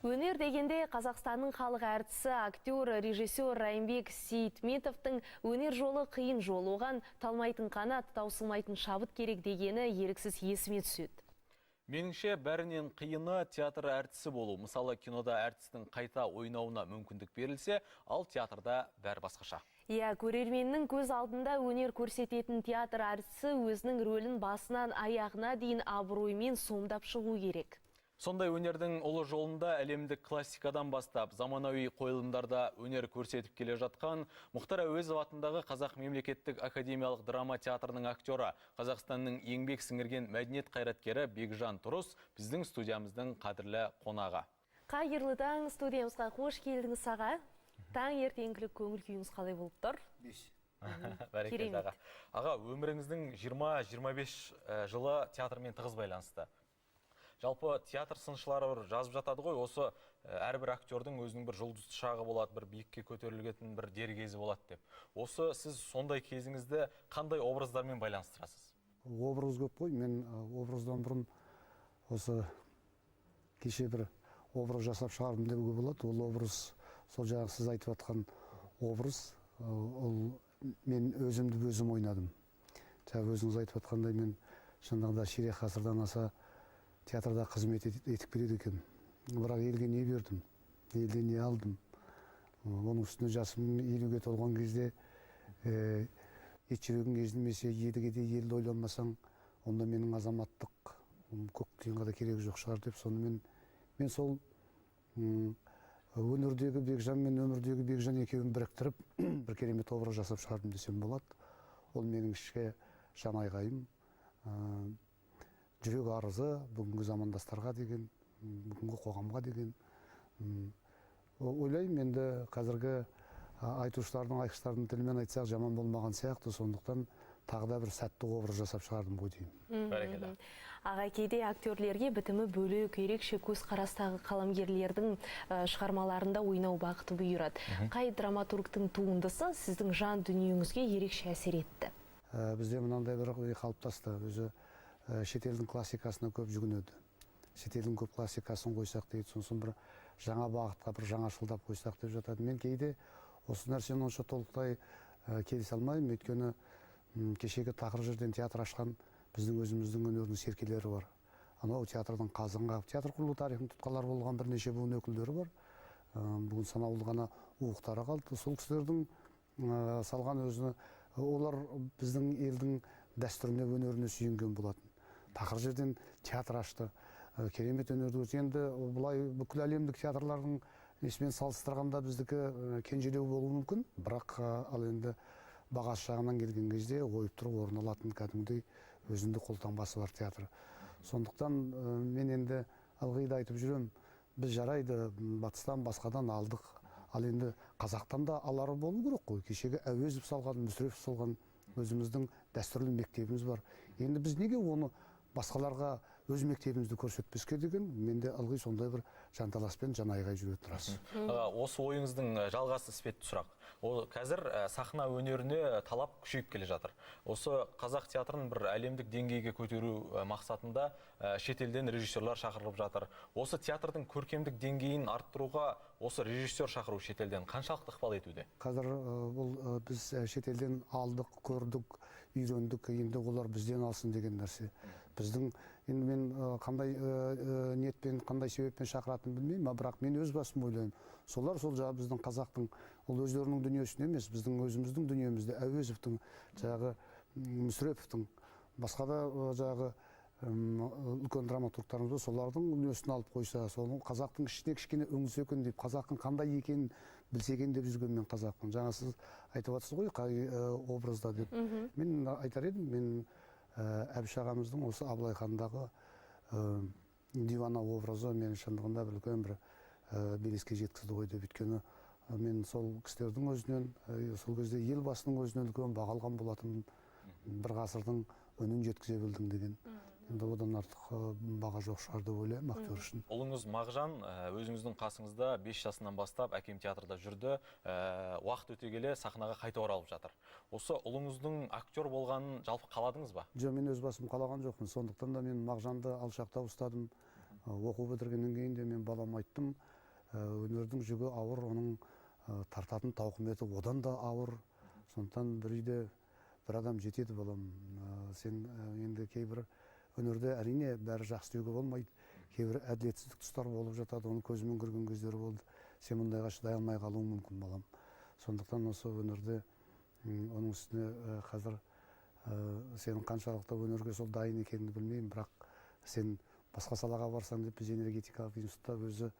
Өнер дегенде Қазақстанның халық әртісі, актер, режиссер Райымбек Сейтметовтің «Өнер жолы қиын жол, оған талмайтын қанат, таусылмайтын шабыт керек» дегені еріксіз есіме түседі. Меніңше, бәрінен қиыны театр әртісі болу. Мысалы, кинода әртістің қайта ойнауына мүмкіндік берілсе, ал театрда бәрі басқаша. Иә, көрерменнің көз алдында өнер көрсететін театр әртісі өзінің рөлін басынан аяғына дейін абыроймен сомдап шығу керек. Сондай өнердің ұлы жолында әлемдік классикадан бастап заманауи қойылымдарда өнер көрсетіп келе жатқан Мұхтар Әуезов атындағы Қазақ мемлекеттік академиялық драма театрының актері, Қазақстанның еңбек сіңірген мәдениет қайраткері Бекжан Тұрыс біздің студиямыздың қадірлі қонағы. Қайырлы таң, студиямызға қош келдіңіз, аға. Таңертеңгілік көңіл күйіңіз қалай болып тұр? 5. Бәрекелді, Керемет. аға. Аға, өміріңіздің 20-25 жылы театрмен тығыз байланысты. Жалпы, театр сыншылары бір жазып жатады ғой, осы әрбір актердің өзінің бір жұлдызды шағы болады, бір биікке көтерілетін бір дер кезі болады деп. Осы сіз сондай кезіңізді қандай образдармен байланыстырасыз? Образ көп қой. Мен образдан бұрын осы кеше бір образ жасап шығардым деуге болады. Ол образ сол жаңағы сіз айтып жатқан образ. Ол мен өзімді өзім ойнадым. Жаңа өзіңіз айтып жатқандай, мен шындығында ширек ғасырдан аса театрда қызмет етіп келеді екенмін. Бірақ елге не бердім, елден не алдым? Оның үстіне жасым 50-ге толған кезде ет жүрегің езілмесе, едіге елді ойланбасаң, онда менің азаматтық көк тиынға да керегі жоқ шығар деп. Сонымен мен сол өнердегі Бекжан мен өмірдегі Бекжан екеуін біріктіріп, бір керемет образ жасап шығардым десем болады. Ол менің ішкі жан айғайым, жүрек арызы бүгінгі замандастарға деген, бүгінгі қоғамға деген. Ойлаймын, енді қазіргі айтушылардың, айтқыштардың тілімен айтсақ, жаман болмаған сияқты. Сондықтан тағы да бір сәтті образ жасап шығардым ғой деймін. Бәрекелді. Аға, кейде актерлерге бітімі бөлек, ерекше көзқарастағы қаламгерлердің шығармаларында ойнау бақыты бұйырады. Қай драматургтың туындысы сіздің жан дүниеңізге ерекше әсер етті? Бізде мынандай бір ой қалыптасты өзі, шетелдің классикасына көп жүгінеді. Шетелдің көп классикасын қойсақ дейді, сосын бір жаңа бағытқа, бір жаңашылдап қойсақ деп жатады. Мен кейде осы нәрсені онша толықтай келісе алмаймын, өйткені кешегі тақыр жерден театр ашқан біздің өзіміздің өнердің серкелері бар. Анау театрдың қазығын қағып, театр құрылу тарихының тұтқалары болған бірнеше буын өкілдері бар. Бүгін санаулы ғана уықтары қалды. Сол кісілердің салған өзіне, олар біздің елдің дәстүріне, өнеріне сүйенген болатын. Тақыр жерден театр ашты. Керемет өнерді көрсетті. Енді былай бүкіл әлемдік театрлардың несімен салыстырғанда біздікі кенжелеу болуы мүмкін, бірақ ал енді бағасы жағынан келген кезде ойып тұрып орын алатын кәдімгідей өзіндік қолтаңбасы бар театр. Сондықтан мен енді ылғи да айтып жүремін, біз, жарайды, батыстан, басқадан алдық, ал енді қазақтан да алары болу керек қой. Кешегі Әуезов салған, Мүсірепов салған өзіміздің дәстүрлі мектебіміз бар. Енді біз неге оны басқаларға, өз мектебімізді көрсетпеске деген менде ылғи сондай бір жанталаспен жан айғай жүретін, рас. Аға, осы ойыңыздың жалғасы іспетті сұрақ. Ол қазір сахна өнеріне талап күшейіп келе жатыр. Осы қазақ театрын бір әлемдік деңгейге көтеру мақсатында шетелден режиссерлар шақырылып жатыр. Осы театрдың көркемдік деңгейін арттыруға осы режиссер шақыру шетелден қаншалықты ықпал етуде? Қазір бұл біз шетелден алдық, көрдік, үйрендік, енді олар бізден алсын деген нәрсе. Біздің енді мен қандай ниетпен, қандай себеппен шақыратынын білмеймін, бірақ мен өз басым ойлаймын, солар сол жаңағы біздің қазақтың, ол өздерінің дүниесін емес, біздің өзіміздің дүниемізді, Әуезовтің, жаңағы Мүсіреповтің, басқа да жаңағы үлкен драматургтарымыз бар, солардың дүниесін алып қойса, соны қазақтың ішіне кішкене үңілсе екен деп, қазақтың қандай екенін білсе екен деп жүрген мен қазақпын. Жаңа сіз айтып жатсыз ғой, қай образда деп. Мен айтар едім, мен Әбіш ағамыздың осы Абылай хандағы дивана образы мені шындығында бір үлкен бір белеске жеткізді ғой деп. Өйткені мен сол кісілердің өзінен, сол кезде Елбасының өзінен үлкен баға алған болатынмын. Бір ғасырдың үнін жеткізе білдің деген. Енді одан артық баға жоқ шығар деп ойлаймын актер үшін. Ұлыңыз Мағжан өзіңіздің қасыңызда 5 жасынан бастап әкем театрда жүрді. Уақыт өте келе сахнаға қайта оралып жатыр. Осы ұлыңыздың актер болғанын жалпы қаладыңыз ба? Жоқ, мен өз басым қалаған жоқпын. Сондықтан да мен Мағжанды алшақтау ұстадым. Оқу бітіргеннен кейін де мен балама айттым, өнердің жүгі ауыр, оның тартатын тауқыметі одан да ауыр. Сондықтан бір үйде бір адам жетеді, балам. Сен енді кейбір өнерде әрине бәрі жақсы деуге болмайды. Кейбір әділетсіздік тұстар болып жатады, оны көзімен көрген кездері болды. Сен мұндайға шыдай алмай қалуың мүмкін, балам. Сондықтан осы өнерде, оның үстіне қазір сенің қаншалықты өнерге сол дайын екеніңді білмеймін, бірақ сен басқа салаға барсаң деп, біз энергетикалық институтта өзі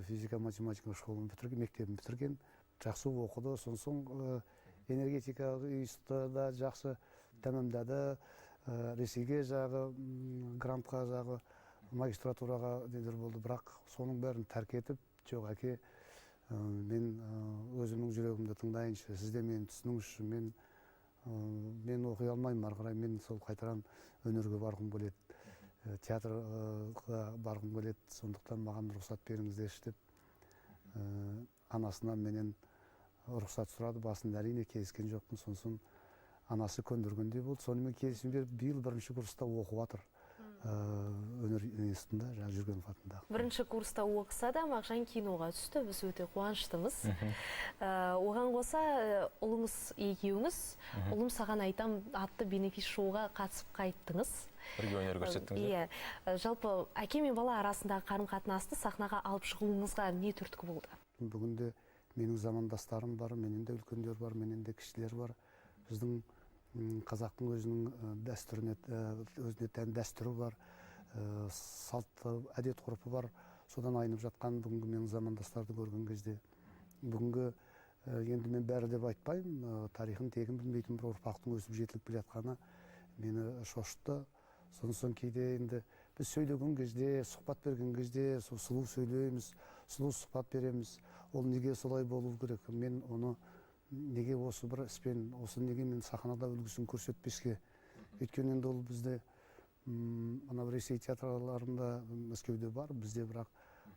физика математика школын бітірген, мектебін бітірген, жақсы оқыды. Сосын энергетикалық институтта да жақсы тәмамдады. Ресейге жағы грантқа, жағы магистратураға нелер болды, бірақ соның бәрін тәрк етіп, жоқ, әке, мен өзімнің жүрегімді тыңдайыншы, сіз де мені түсініңізші, мен оқи алмаймын ары қарай, мен сол қайтадан өнерге барғым келеді, театрға барғым келеді, сондықтан маған рұқсат беріңіздерші деп анасынан менен рұқсат сұрады. Басында әрине келіскен жоқпын, сосын анасы көндіргендей болды, сонымен келісім беріп, биыл бірінші курста оқып жатыр өнер институтында, жаңағы Жүргенов атындағы. Бірінші курста оқыса да, Мағжан киноға түсті, біз өте қуаныштымыз. Оған қоса ұлыңыз екеуіңіз «Ұлым саған айтам» атты бенефис шоуға қатысып қайттыңыз. Бірге өнер көрсеттіңіз. Иә. Жалпы әке мен бала арасындағы қарым қатынасты сахнаға алып шығуыңызға не түрткі болды? Бүгінде менің замандастарым бар, менен де үлкендер бар, менен де кішілер бар. Біздің қазақтың өзінің дәстүріне, өзіне тән дәстүрі бар, салт, әдет ғұрпы бар. Содан айнып жатқан бүгінгі менің замандастарды көрген кезде, бүгінгі енді мен бәрі деп айтпаймын, тарихын тегін білмейтін бір ұрпақтың өсіп жетіліп келе жатқаны мені шошытты. Сосын кейде енді біз сөйлеген кезде, сұхбат берген кезде сол сұлу сөйлейміз, сұлу сұхбат береміз. Ол неге солай болу керек? Мен оны неге осы бір іспен, осы неге мен сахнада үлгісін көрсетпеске? Өйткені енді ол бізде анау Ресей театрларында, Мәскеуде бар, бізде бірақ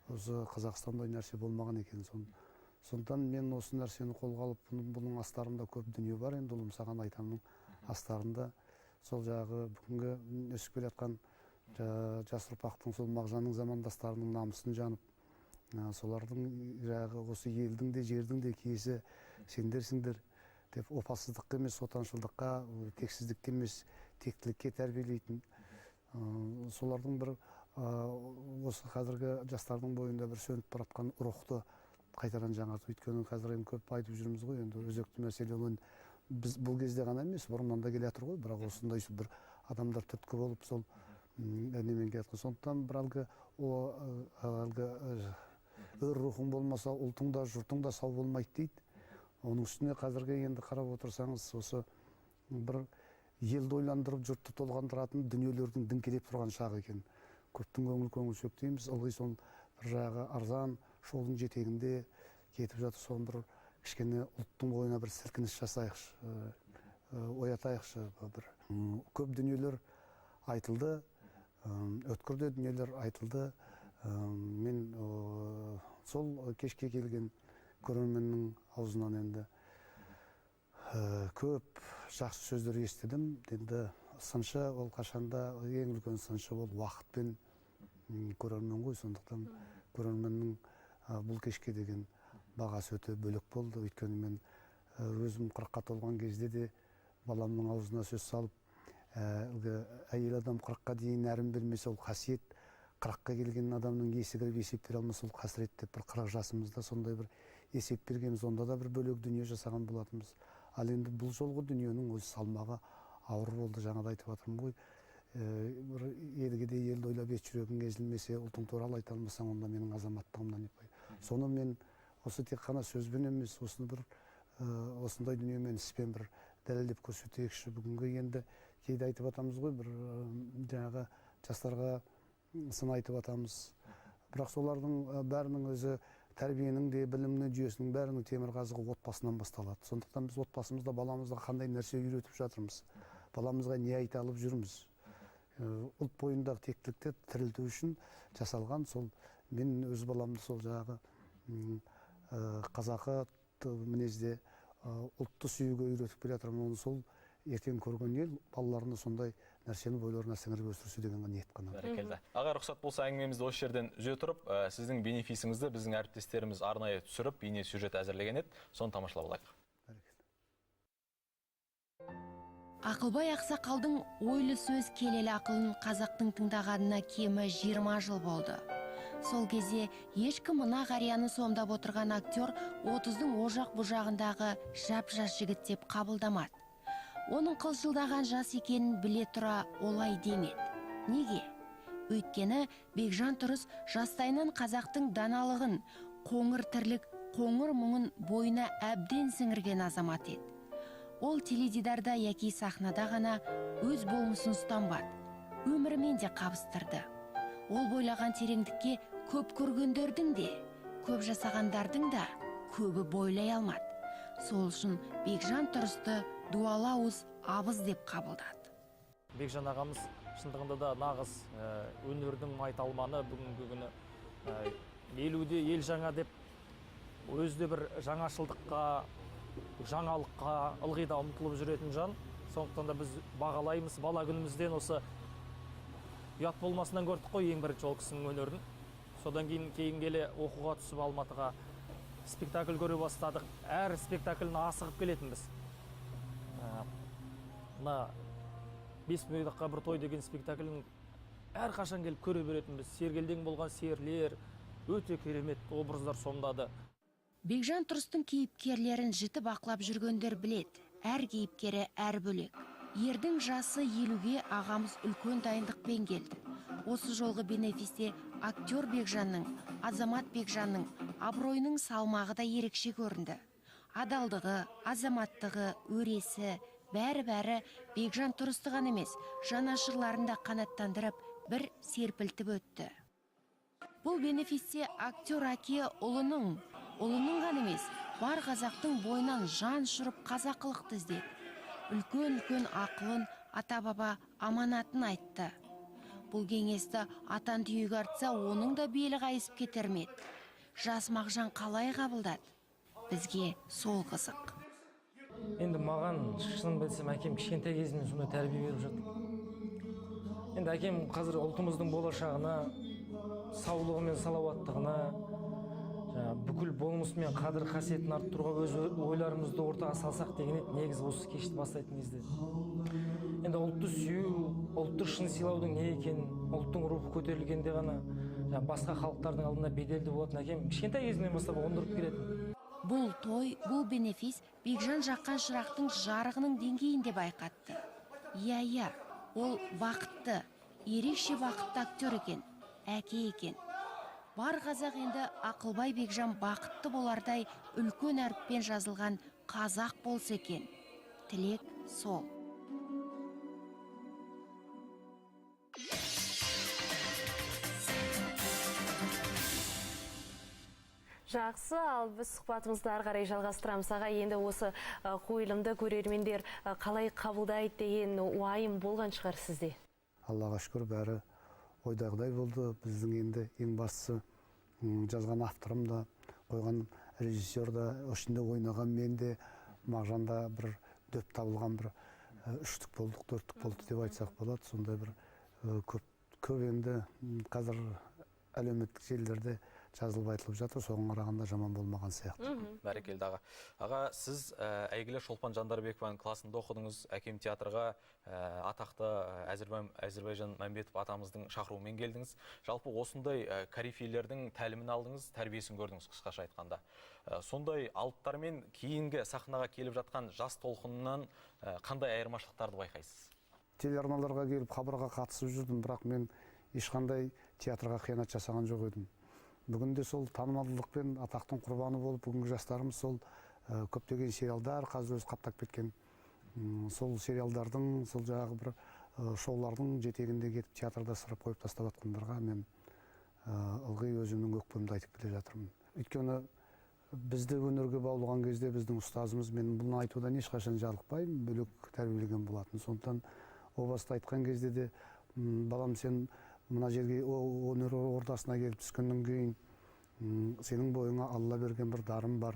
осы Қазақстанда нәрсе болмаған екен. Сондықтан мен осы нәрсені қолға алып, бұның астарында көп дүние бар енді, ұлым саған айтамның астарында сол жағы бүгінгі өсіп келе жатқан жас ұрпақтың, сол Мағжанның замандастарының намысын жанып, солардың жағы осы елдің де жердің де киесі сендерсіңдер деп, опасыздыққа емес отаншылдыққа, тексіздікке емес тектілікке тәрбиелейтін, солардың бір осы қазіргі жастардың бойында бір сөніп бара жатқан рухты қайтадан жаңарту. Өйткені қазір енді көп айтып жүрміз ғой, енді өзекті мәселе ол енді біз бұл кезде ғана емес, бұрыннан да келе жатыр ғой, бірақ осындай бір адамдар түрткі болып сол немен келе жатқан. Сондықтан бір әлгі әлгі өр рухың болмаса, ұлтың да жұртың да сау болмайды дейді. Оның үстіне қазіргі енді қарап отырсаңыз, осы бір елді ойландырып, жұртты толғандыратын дүниелердің діңкелеп тұрған шағы екен. Көптің көңіл көңілшек дейміз, ылғи сол бір жағы арзан шоудың жетегінде кетіп жатыр. Соны бір кішкене ұлттың бойына бір сілкініс жасайықшы, оятайықшы. Бір көп дүниелер айтылды, өткір де дүниелер айтылды. Мен сол кешке келген көрерменнің аузынан енді көп жақсы сөздер естідім. Енді сыншы ол қашанда ең үлкен сыншы ол уақыт пен көрермен ғой. Сондықтан көрерменнің бұл кешке деген бағасы өте бөлек болды. Өйткені мен өзім 40-қа толған кезде де баламның аузына сөз салып, әлгі әйел адам 40-қа дейін нәрін бермесе ол қасиет, 40-қа келген адамның есі кіріп есеп бере алмаса ол қасірет деп бір 40 жасымызда сондай бір есеп бергенбіз. Онда да бір бөлек дүние жасаған болатынбыз. Ал енді бұл жолғы дүниенің өз салмағы ауыр болды, жаңа да айтып жатырмын ғой. Бір Едігедей елді ойлап ет жүрегің езілмесе, ұлтың туралы айта алмасаң, онда менің азаматтығымнан не пайда? Соны мен осы тек қана сөзбен емес, осыны бір осындай дүниемен, іспен бір дәлелдеп көрсетейікші. Бүгінгі енді кейде айтып жатамыз ғой, бір жаңағы жастарға сын айтып жатамыз, бірақ солардың бәрінің өзі тәрбиенің де білімнің жүйесінің бәрінің темір қазығы отбасынан басталады. Сондықтан біз отбасымызда баламызға қандай нәрсе үйретіп жатырмыз, баламызға не айта алып жүрміз? Ұлт бойындағы тектілікті тірілту үшін жасалған сол мен өз баламды сол жаңағы қазақы мінезде, ұлтты сүюге үйретіп келе жатырмын. Оны сол ертең көрген ел балаларына сондай нәрсені бойларына сіңіріп өсірсе деген ниет қана. Бәрекелді. Аға, рұқсат болса, әңгімемізді осы жерден үзе тұрып, сіздің бенефисіңізді біздің әріптестеріміз арнайы түсіріп, бейне сюжет әзірлеген еді. Соны тамашалап алайық. Ақылбай ақсақалдың ойлы сөз келелі ақылын қазақтың тыңдағанына кемі 20 жыл болды. Сол кезде ешкім мына қарияны сомдап отырған актер 30-дың ожақ бұжағындағы жап-жас жігіт деп қабылдамады. Оның қылшылдаған жас екенін біле тұра олай демеді. Неге? Өйткені Бекжан Тұрыс жастайынан қазақтың даналығын, қоңыр тірлік, қоңыр мұңын бойына әбден сіңірген азамат еді. Ол теледидарда яки сахнада ғана өз болмысын ұстанбады, өмірімен де қабыстырды. Ол бойлаған тереңдікке көп көргендердің де, көп жасағандардың да көбі бойлай алмады. Сол үшін Бекжан Тұрысты дуалы ауыз абыз деп қабылдады. Бекжан ағамыз шындығында да нағыз өнердің майталманы. Бүгінгі күні елуде ел жаңа деп өзі де бір жаңашылдыққа, жаңалыққа ылғи да ұмтылып жүретін жан. Сондықтан да біз бағалаймыз. Бала күнімізден осы ұят болмасынан көрдік қой ең бірінші ол кісінің өнерін. Содан кейін келе оқуға түсіп Алматыға спектакль көре бастадық. Әр спектакліне асығып келетінбіз. Мына 5 бойдаққа бір той деген спектаклін әрқашан келіп көре беретінбіз. Сергелдең болған серілер өте керемет образдар сомдады. Бекжан Тұрыстың кейіпкерлерін жіті бақылап жүргендер біледі. Әр кейіпкері әр бөлек. Ердің жасы 50-ге ағамыз үлкен дайындықпен келді. Осы жолғы бенефисте актер Бекжанның, азамат Бекжанның абыройының салмағы да ерекше көрінді. Адалдығы, азаматтығы, өресі, бәрі-бәрі Бекжан Тұрысты ғана емес, жанашырларын да қанаттандырып, бір серпілтіп өтті. Бұл бенефисте актер әке ұлының ғана емес, бар қазақтың бойынан жан ұшырып қазақылықты іздеді. Үлкен-үлкен ақылын, ата-баба аманатын айтты. Бұл кеңесті атан түйеге артса, оның да белі қайысып кетер ме еді? Жас Мағжан қалай қабылдады? Бізге сол қызық. Енді маған шынын білсем, әкем кішкентай кезімнен сондай тәрбие беріп жатыр. Енді әкем қазір ұлтымыздың болашағына, саулығы мен салауаттығына, бүкіл болмысы мен қадір қасиетін арттыруға өз ойларымызды ортаға салсақ деген еді негізі осы кешті бастайтын кезде. Енді ұлтты сүю, ұлтты шын сыйлаудың не екенін, ұлттың рухы көтерілгенде ғана басқа халықтардың алдында беделді болатын әкем кішкентай кезімнен бастап ұғындырып келетін. Бұл той, бұл бенефис Бекжан жаққан шырақтың жарығының деңгейінде байқатты. Иә, ол бақытты, ерекше бақытты актер екен, әке екен. Бар қазақ енді Ақылбай Бекжан бақытты болардай үлкен әріппен жазылған қазақ болса екен. Тілек сол. Жақсы, ал біз сұхбатымызды ары қарай жалғастырамыз. Аға, енді осы қойылымды көрермендер қалай қабылдайды деген уайым болған шығар сізде? Аллаға шүкір, бәрі ойдағыдай болды. Біздің енді ең бастысы жазған авторым да, қойған режиссер да, ішінде ойнаған мен де, Мағжан да бір дөп табылған бір үштік болдық, төрттік болды деп айтсақ болады. Сондай бір көп енді қазір әлеуметтік желілерде жазылып айтылып жатыр, соған қарағанда жаман болмаған сияқты. Бәрекелді, аға. Аға, сіз әйгілі Шолпан Жандарбекованың классында оқыдыңыз. Әкем театрға атақты Әзірбайжан Мәмбетов атамыздың шақыруымен келдіңіз. Жалпы осындай корифейлердің тәлімін алдыңыз, тәрбиесін көрдіңіз, қысқаша айтқанда. Сондай алыптармен кейінгі сахнаға келіп жатқан жас толқынынан қандай айырмашылықтарды байқайсыз? Телеарналарға келіп хабарға қатысып жүрдім, бірақ мен ешқандай театрға қиянат жасаған жоқ едім. Бүгінде сол танымалдылық пен атақтың құрбаны болып, бүгінгі жастарымыз сол көптеген сериалдар қазір өзі қаптап кеткен, сол сериалдардың, сол жаңағы бір шоулардың жетегінде кетіп театрда сырып қойып тастап жатқандарға мен ылғи өзімнің өкпемді айтып келе жатырмын. Өйткені бізді өнерге баулыған кезде біздің ұстазымыз, мен бұны айтудан ешқашан жалықпаймын, бөлек тәрбиелеген болатын. Сондықтан о баста айтқан кезде де, балам, сен мына жерге өнер ордасына келіп түскеннен кейін сенің бойыңа Алла берген бір дарын бар.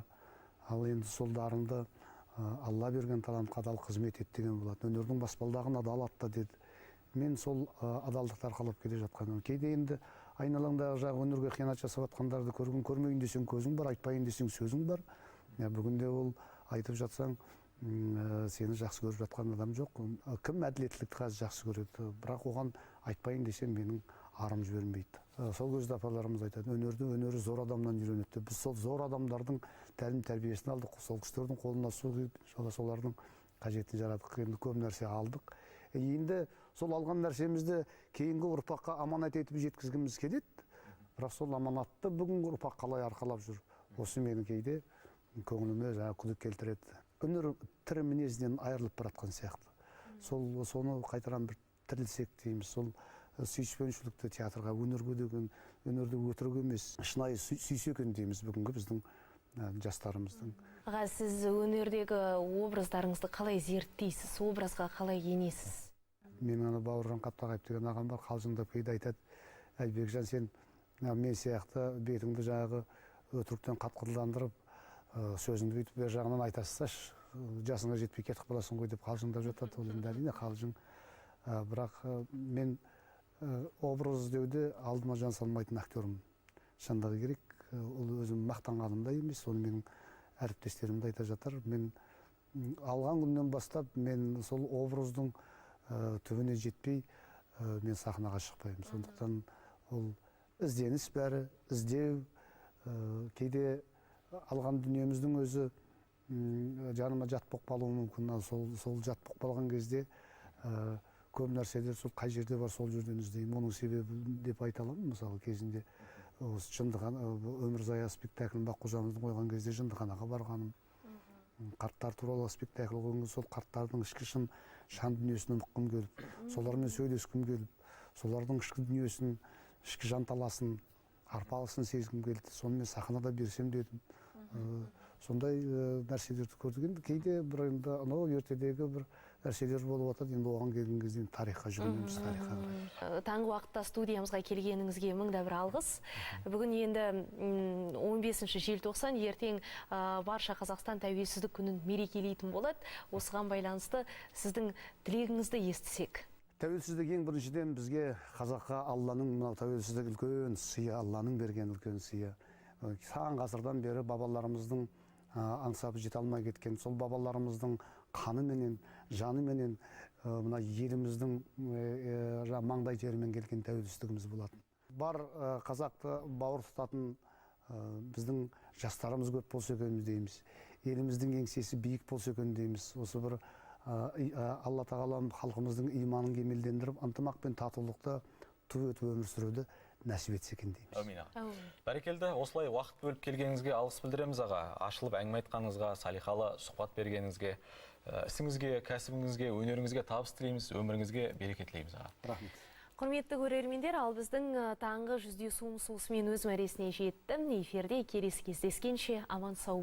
Ал енді сол дарынды Алла берген талантқа адал қызмет ет деген болатын. Өнердің баспалдағын адал атта деді. Мен сол адалдықты арқалап келе жатқаным. Кейде енді айналаңдағы жаңағы өнерге қиянат жасап жатқандарды көргің, көрмейін десең көзің бар, айтпайын десең сөзің бар. Бүгінде ол айтып жатсаң, сені жақсы көріп жатқан адам жоқ. Кім әділеттілікті қазір жақсы көреді, бірақ оған айтпайын десем менің арым жібермейді. Сол кезде апаларымыз айтады, өнерді өнері зор адамнан үйренеді деп. Біз сол зор адамдардың тәлім тәрбиесін алдық, сол кісілердің қолына су құйып, солардың қажетін жарадық. Енді көп нәрсе алдық. Енді сол алған нәрсемізді кейінгі ұрпаққа аманат етіп жеткізгіміз келеді. Бірақ сол аманатты бүгінгі ұрпақ қалай арқалап жүр, осы менің кейде көңіліме жаңа күдік келтіреді. Өнер тірі мінезінен айырылып бара жатқан сияқты. Соны қайтадан бір тірілсек дейміз. Сол сүйіспеншілікті театрға, өнерге деген, өнерді өтірік емес, шынайы сүйсе екен дейміз бүгінгі біздің жастарымыздың. Аға, сіз өнердегі образдарыңызды қалай зерттейсіз, образға қалай енесіз? Менің ана Бауыржан Қаптағаев деген ағам бар, қалжыңдап кейде айтады, әй Бекжан, сен мен сияқты бетіңді жаңағы өтіріктен қатқылдандырып, сөзіңді бүйтіп бер жағынан айтасыздашы, жасыңа жетпей кетіп қаласың ғой деп қалжыңдап жатады. Ол енді әрине қалжың. Бірақ мен образ іздеуде алдыма жан салмайтын актермін. Шындығы керек, ол өзім мақтанғаным да емес, оны менің әріптестерім де айта жатар. Мен алған күннен бастап мен сол образдың түбіне жетпей мен сахнаға шықпаймын. Сондықтан ол ізденіс бәрі, іздеу, кейде алған дүниеміздің өзі жаныма жат болып қалуы мүмкін. Ал сол жат болып қалған кезде көп нәрселер сол қай жерде бар, сол жерден іздеймін. Оның себебі деп айта аламын. Мысалы, кезінде осы Жындыхана, Өмірзая спектаклін Баққожамыздың қойған кезде Жындыханаға барғаным, қарттар туралы спектакль қойған кезде сол қарттардың ішкі шын жан дүниесін ұққым келіп, солармен сөйлескім келіп, солардың ішкі дүниесін, ішкі жанталасын, арпалысын сезгім келді. Сонымен сахнада берсем дедім. Сондай нәрселерді көрдік. Енді кейде бір енді анау ертедегі бір нәрселер болып жатады. Енді оған келген кезде енді тарихқа жүгінеміз, тарихқа қарай. Таңғы уақытта студиямызға келгеніңізге мың да бір алғыс. Бүгін енді 15 желтоқсан, ертең барша Қазақстан тәуелсіздік күнін мерекелейтін болады. Осыған байланысты сіздің тілегіңізді естісек. Тәуелсіздік ең біріншіден бізге, қазаққа, Алланың мынау тәуелсіздік үлкен сыйы, Алланың берген үлкен сыйы. Сан ғасырдан бері бабаларымыздың аңсап жете алмай кеткен, сол бабаларымыздың қаныменен, жаныменен, мына еліміздің маңдай терімен келген тәуелсіздігіміз болатын. Бар қазақты бауыр тұтатын біздің жастарымыз көп болса екен дейміз. Еліміздің еңсесі биік болса екен дейміз. Осы бір Алла тағалам халқымыздың иманын кемелдендіріп, ынтымақ пен татулықты ту етіп өмір сүруді нәсіп етсе екен дейміз. Әумин аға. Бәрекелді, осылай уақыт бөліп келгеніңізге алғыс білдіреміз аға. Ашылып әңгіме айтқаныңызға, салиқалы сұхбат бергеніңізге, ісіңізге, кәсібіңізге, өнеріңізге табыс тілейміз, өміріңізге береке тілейміз аға. Рахмет. Құрметті көрермендер, ал біздің таңғы жүздесуіміз осымен өз мәресіне жетті. Эфирде келесі кездескенше аман сау